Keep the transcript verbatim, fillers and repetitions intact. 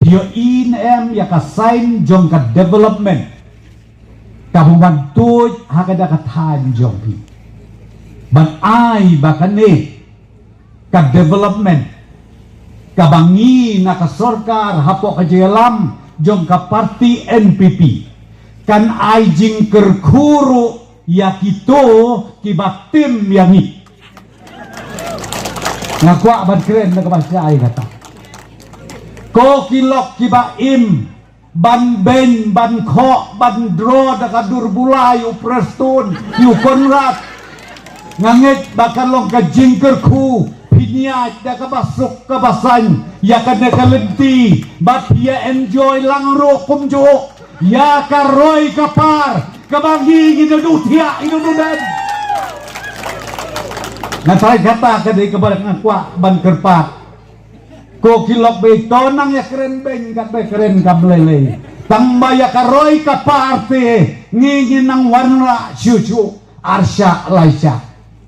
Ïohi ne em ïa ka sign jong ka development kaba wan tuid ha ka da ka thaiñ jong phi, ban ai ba kane ka development kaba ngi na ka sorkar hapoh ka jingïalam jong ka parti N P P kan ai jingkyrkhu ruh ïa kito kiba tim ïa ngi. Nga kwah ban kren na kaba shai kata, ko ki lok kiba im ban beiñ, ban khoh, ban draw da ka dur bulai u Prestone, u Conrad. Nga ngeit ba kan long ka jingkyrkhu phi niaid da kaba suk kaba saiñ ïa kane ka lynti bad phi ïa enjoy lang ruh kumjuh ïa ka roi ka par kaba ngi ngi da duh thiah ngi da duh den. Nga trai kata ka dei kaba nga kwah ban kyrpad. Ko ki lok beiñ to nang ïa kren beiñ kat ba kren kam lei lei. Tang ba ïa ka roi ka par te ngi ngi nang wanrah shuh shuh, arshah laishah.